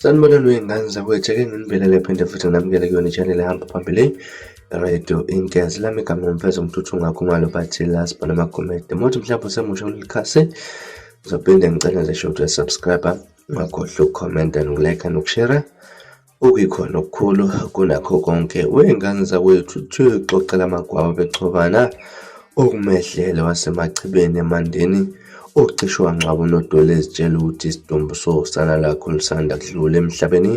Sanibonani wey'ngane zakwethu, ake nginibelele phinde futhi nginamukele kuyona i-channel ehamba phambili Radio Inkezi. Lami igama nguMfezo Mthuthu Ngakhumalo bathi la sibona amakhomedi. Uma uthi mhlawumbe usemusha kuleli khasi, ngizophinde ngicela nje sho ukuthi subscribe, ungakhohlwa ukukhomenta nokulike nokushare. Okuyikhona okukhulu kunakho konke wey'ngane zakwethu kuthiwa ixoxela amagwaba bechobana okumehlele waseMachibeni eMandeni ocishe wangcwaba unodoli ezitshela ukuthi isidumbu sosana lwakhe olusanda kudlula emhlabeni.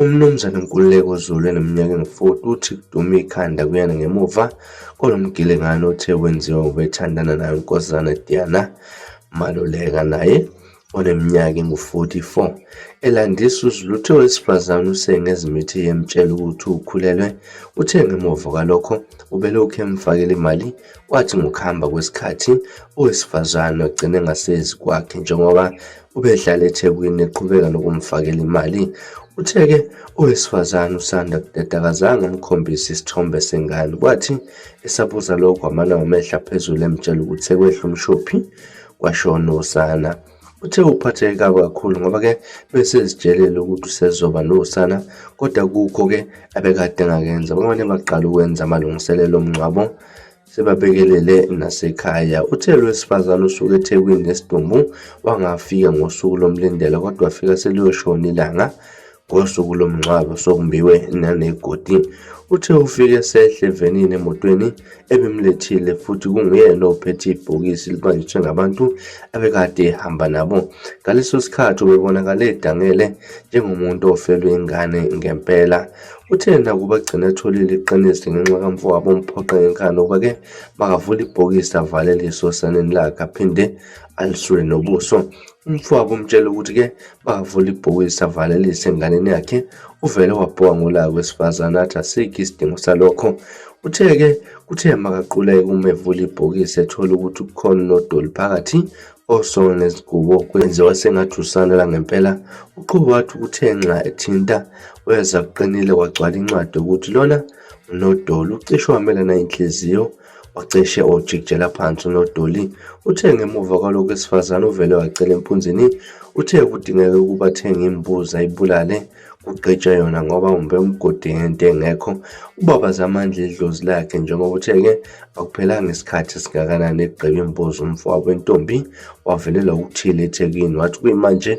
UMnumzane Nkululeko Zulu eneminyaka engu-40 uthi kuduma ikhanda kuyena ngemuva kwalo mgilingane othe wenziwa ubethandana naye uNkosazana Diana Maluleka naye oneminyaka engu-44. Elandisa uZulu uthe owesifazane usengezimithe yemtshela ukuthi ukhulelwe. Uthe ngemuva kwalokho ubelokhu emfakela imali kwathi ngokuhamba kwesikhathi owesifazane wagcina engasezi kwakhe njengoba ubehlala eThekwini eqhubeka nokumfakela imali. Uthe-ke owesifazane usanda kudeda akazange amkhombise isithombe sengane kwathi esabuza lokho wamane wamehla phezulu emtshela ukuthi sekwehla umshophi kwashona usana. Uthe uphatheke kabi kakhulu ngoba-ke besezitshelile ukuthi usezoba nosana kodwa kukho-ke abekade engakenza. Bamane baqala ukwenza amalungiselelo omngcwabo sebabekelele nasekhaya. Uthe lo wesifazane usuke eThekwini nesidumbu wangafika ngosuku lomlindelo kodwa wafika seliyoshona ilanga ngosuku lomngcwabo sokumbiwe nanegodi. Uthe ufike sehle evenini emotweni ebimlethile futhi kunguyena ophethe ibhokisi libanjiswe ngabantu abekade ehamba nabo. Ngaleso sikhathi ubebonakala edangele njengomuntu ofelwe ingane ngempela. Uthe nakuba agcina etholile iqiniso ngenxa kamfowabo omphoqe ngenkani ukuba-ke makavule ibhokisi avalelise osaneni lakhe aphinde alisule nobuso. Umfowabo umtshela ukuthi-ke makavule ibhokisi avalelise enganeni yakhe. Uvele wabhoka ngolaka wesifazane athi asikho isidingo salokho. Uthe-ke kuthe makaquleke uma evula ibhokisi ethola ukuthi kukhona unodoli phakathi osonge ngezingubo kwenziwa sengathi usana langempela. Uqhuba wathi kuthe nxa ethinta weza kuqinile kwagcwala incwadi ukuthi lona unodoli. Ucishe wamelana inhliziyo wacishe ojikijela phansi unodoli. Uthe ngemuva kwalokho esifazane uvele wacela empunzini. Uthe kudingeke ukuba athenge imbuzi ayibulale kugqitshwe yona ngoba umbe umgodi ngento engekho. Ubabaze amandla edlozi lakhe njengoba uthe-ke akuphelanga isikhathi esingakanani egqiba imbuzi umfowabo wentombi wavelelwa ukuthile eThekwini wathi kuyimanje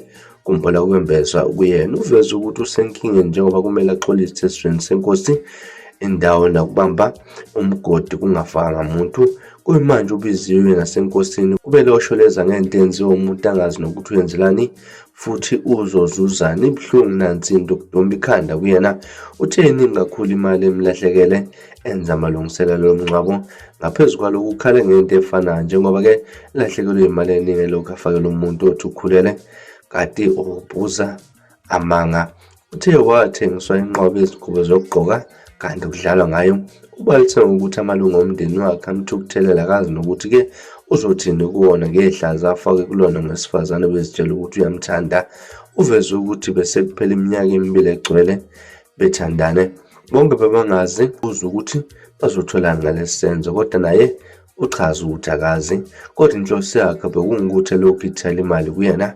kumbona kwembeswa kuyena. Uveze ukuthi usenkingeni njengoba kumele axolise esizweni senkosi indawo nakubamba umgodi kungafakanga muntu. Kuyimanje ubiziwe nasenkosini kube losholeza ngento enziwa umuntu angazi nokuthi uyenzelani futhi uzozuzani. Ibuhlungu nansi into kudumba ikhanda kuyena. Uthe iningi kakhulu imali emlahlekele enza amalungiselelo omngcwabo. Ngaphezu kwalokhu ukhale ngento efanayo njengoba-ke elahlekelwe imali eningi elokhu afakela umuntu othi ukhulele kati ubuza amanga. Uthe wathengiswa inqwaba yezingubo zokugqoka kanti kudlalwa ngayo. Ubalise ngokuthi amalungu omndeni wakhe amthukuthelela akazi nokuthi-ke uzothini kuwona ngehlazo afake kulona ngowesifazane obezitshela ukuthi uyamthanda. Uveze ukuthi besekuphele iminyaka emibili egcwele bethandane. Bonke bebangazi uze ukuthi bazotholani ngalesi senzo kodwa naye Uchaze ukuthi akazi, kodwa inhloso yakhe bekungukuthi elokhu ithela imali kuyena.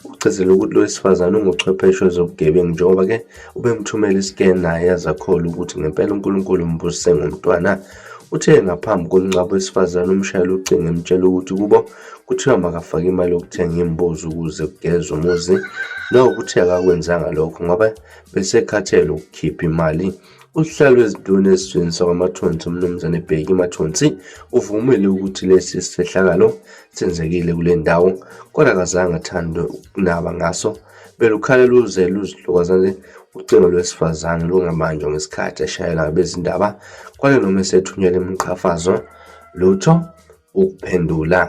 Ugcizelela ukuthi lo wesifazane unguchwepheshe wezobugebengu njengoba-ke ubemthumela iscan naye aze akholwe ukuthi ngempela uNkulunkulu umbusise ngomntwana. Uthe ngaphambi komngcwabo wesifazane umshayela ucingo emtshela ukuthi kubo kuthiwa makafake imali yokuthenga imbuzi ukuze kugezwe umuzi. Nokho uthe akakwenzanga lokho ngoba besekhathele ukukhipha imali. Usihlalo wezinduna esizweni sakwaMathonsi uMnumzane Bheki Mathonsi uvumile ukuthi lesi sehlakalo senzekile kule ndawo kodwa akazange athande ukunaba ngaso. Belukhala luze luzihlokazane ucingo lwesifazane lungabanjwa ngesikhathi eshayela ngabezindaba kwale noma esethunyelwa imiqhafazo lutho ukuphendula.